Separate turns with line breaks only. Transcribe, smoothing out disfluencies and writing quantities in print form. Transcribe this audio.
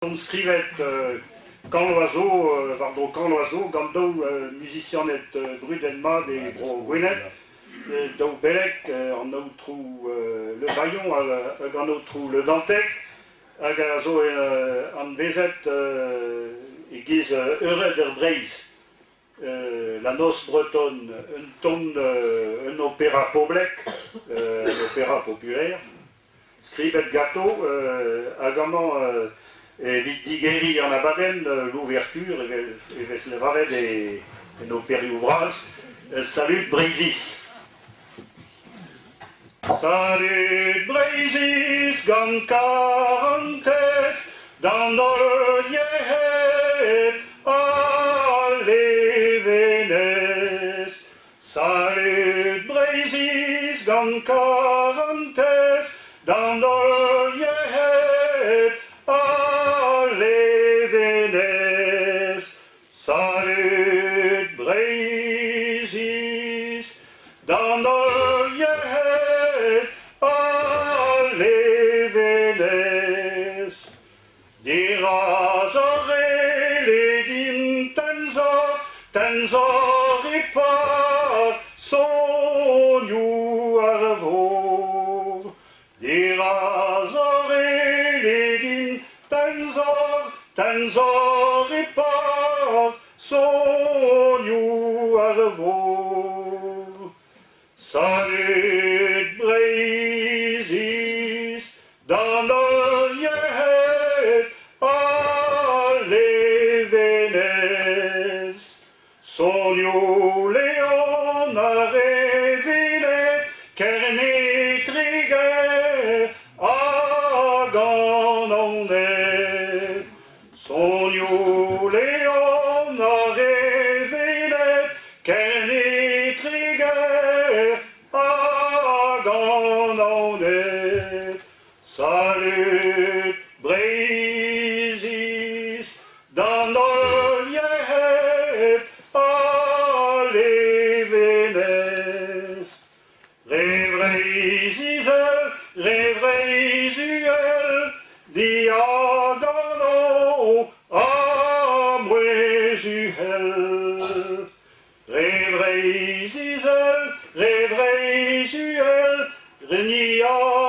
On skrivet kañv a zo, war-dro kañv a zo gant daou muzisianed brudet-mat e Bro-Gwened, daou beleg, an aotrou Le Bayon hag an aotrou Le Dantec, hag a zo anavezet e-giz Eured er Breizh. La Noce bretonne, un ton, un opéra poblek, un opéra populaire. Skrivet ganto hag amañ evit digeriñ an abadenn l'ouverture e vez lavaret en operioù bras Salud Breizhiz. Salud Breizhiz gant karantez d'an holl yec'hed ha levenez. Salud Breizhiz gant karantez d'an holl yec'hed ha levenez. Salud Breizhiz d'an holl yec'hed ha levenez. Diraz ar relegin tenzor, tenzor e-pad sonioù ar vor. Diraz ar relegin tenzor, tenzor e-pad sonioù ar vor. Salud Breizhiz d'an holl yec'hed ha levenez. Sonioù Leon ar re vilet, Kerne Treger hag an Naoned. Sonioù Leon ar re vilet, Kerne Treger hag an Naoned. Salud Breizhiz d'an holl yec'hed ha levenez. Re Vreizh-Izel, re Vreizh-Uhel, diagano ha mouezh uhel. Re Vreizh-Izel, re Vreizh-Uhel, re ni a